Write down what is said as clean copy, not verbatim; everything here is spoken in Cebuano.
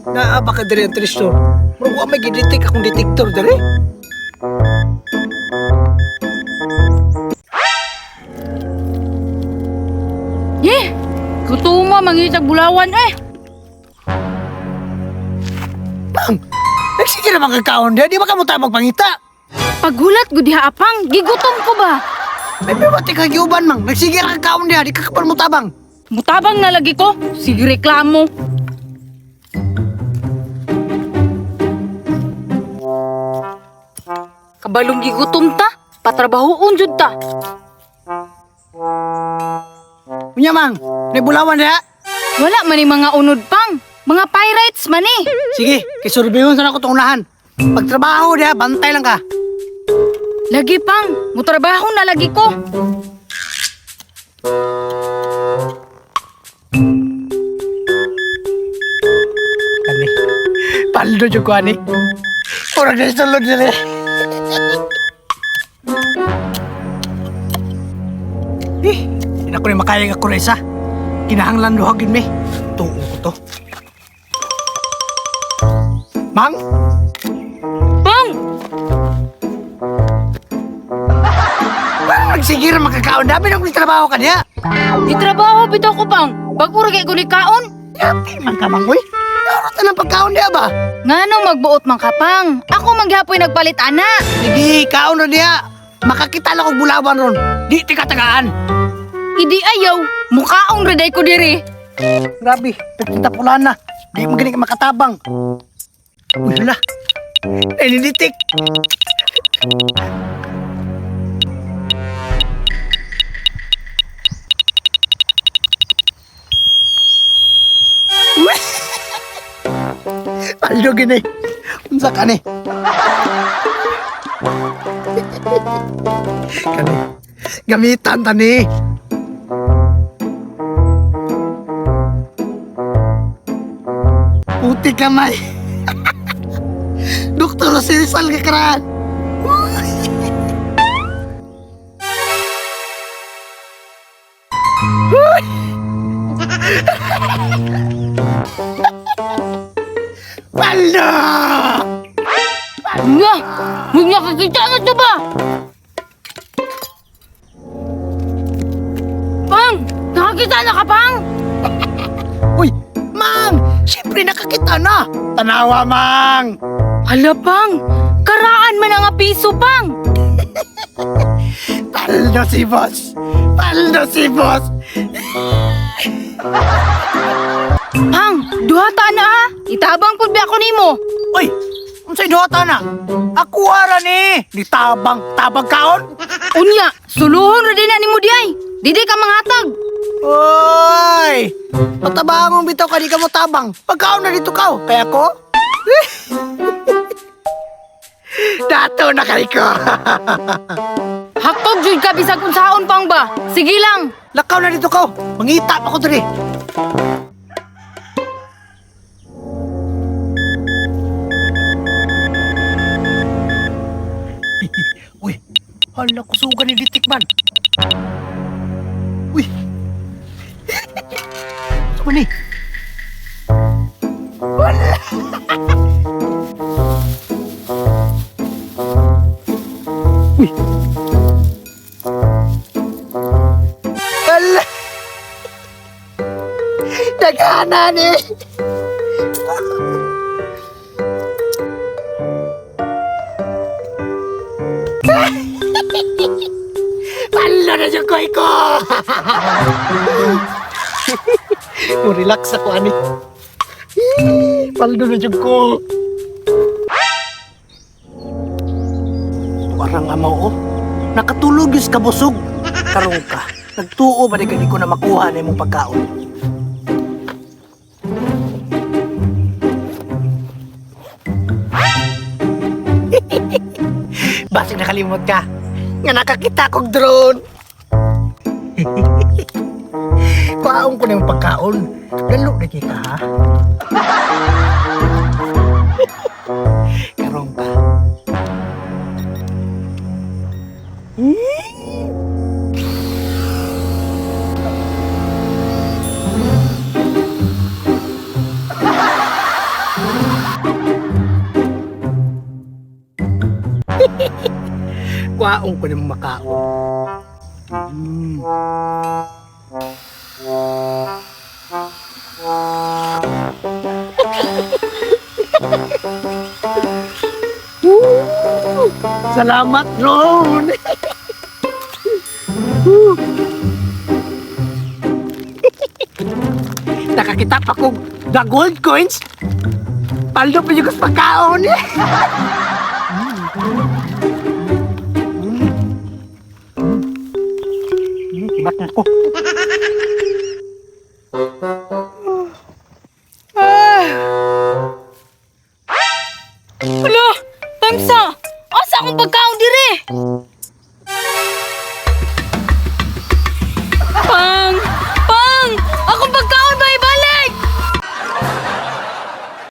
Naa ba ka diri ang treasure? Murag wa may gidetect akong detector diri. Eh, gutuma mangitag bulawan eh. Mang, nagsige naman kang kaon diha, di ba ka mo tayo magpangita? Paghulat gud diha apang, gigutom ko ba? May biwati ka giuban, mang. Nagsige ra kang kaon diha, di ka kapal mo tabang. Mutabang na lagi ko. Sige reklamo. Kabalong gigutom ta, patrabahoon jud ta. Unya, mang, may bulawan diha. Wala man ni mga unod pang, mga pirates man eh. Sige, kay surbihon sana ko tong unahan. Pagtrabaho diha, bantay lang ka. Lagi pang, mutrabaho na lagi ko. Ani, paldo jud ko ani. Murag na sulod diri. Eh, hindi na ko ni makaya nga kuresa. Kinahanglan duha gyud mi. Tuo ko to. Mang, Pang, nagsige ra makakaon dami na akong trabaho ka diha. gitrabaho bitaw ko pang. Bag-o ra kay ko ni kaon. Yati man ka mang uy. Naurot na ng pagkaon diha ba? Ngano magbuot man ka pang? Ako manggihapoy nagpalit ana. Sige, kaon ra diha. Makakita lang og bulawan ron. Di ti katagaan. Idi ayaw, mukaon ra day ko diri. Grabe, pagkita pula na. Di mo gani ka makatabang. Uy, hala. Nalilitik. Uy! Paldo gini. Unsa ka ni? Kani. Gamitan ta ni. Puti kamay. Doktor Rizal ka karaan. Paldo! Nga, huwag nakakita na to ba? Pang! Nakakita na ka, Pang! Uy, Mang! Siyempre nakakita na! Tanawa, Mang! Hala, Pang! Karaan man ang piso, Pang! Paldo si boss! Paldo si boss! Pang, duha ta na ha! Itabang pud ba ako nimo? Uy! Unsay duhata na? Ako ara ni! Ni tabang, tabang kaon? Unya, suluhon ra din na nimo di ay. Didi ka manghatag. Oy! Patabangong bitaw ka, di ka mo tabang. Pagkaon na dito ka, oh. Kaya ko? Dato na kay ko. Haktog jud ka bisag unsaon pang ba? Sige lang. Lakaw na dito ka. oh. Mangita pa ko diri. Uy, hala kusugan ni Ditikman. Uy. Saan ni? Wala. Uy. Wala. Nagana ni. Palo na yung koy ko! Mo relax ako ani. Paldo na jud ko. Parang amaw oh. Nakatulog yus kabusog. Karong ka. Nagtuo ba di ka di ko na makuha na imong pagkaon? Basig nakalimot ka. Nga nakakita kog drone. Kuhaon ko na yung pagkaon. Dalo na kita ha. Karong ka. Kuhaon ko ng makaon. Woo! Salamat, drone! Woo! Nakakita pa kong the gold coins. Paldo pa yung pagkaon. Ba't ko?